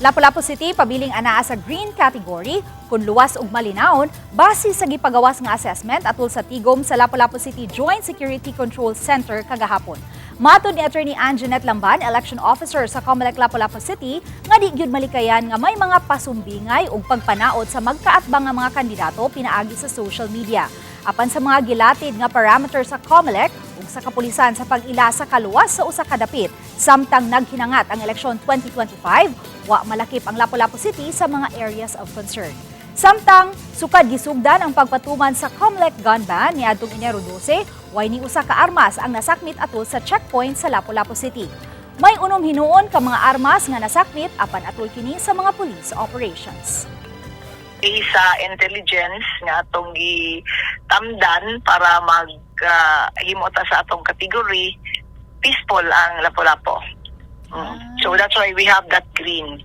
Lapu-Lapu City pabiling anaa sa green category kung luwas ug malinawon base sa gipagawas nga assessment atol sa tigom sa Lapu-Lapu City Joint Security Control Center kagahapon. Matod ni Attorney Anjanette Lamban, election officer sa COMELEC Lapu-Lapu City, nga di gyud malikayan nga may mga pasumbingay ug pagpanaot sa magkaatbang nga mga kandidato pinaagi sa social media. Apan sa mga gilatid nga parameter sa COMELEC ug sa kapulisan sa pag-ila sa kaluwas sa usa ka dapit samtang naghinangat ang eleksyon 2025, wa malakip ang Lapu-Lapu City sa mga areas of concern. Samtang sukad gisugdan ang pagpatuman sa COMELEC gun ban niadtong Enero 12, way ni usa ka armas ang nasakmit atol sa checkpoint sa Lapu-Lapu City. May unom hinuon ka mga armas nga nasakmit apan atol kini sa mga police operations. Sa intelligence nga atong gitamdan para mag himo ta sa atong category, peaceful ang Lapu-Lapu. So that's why we have that green.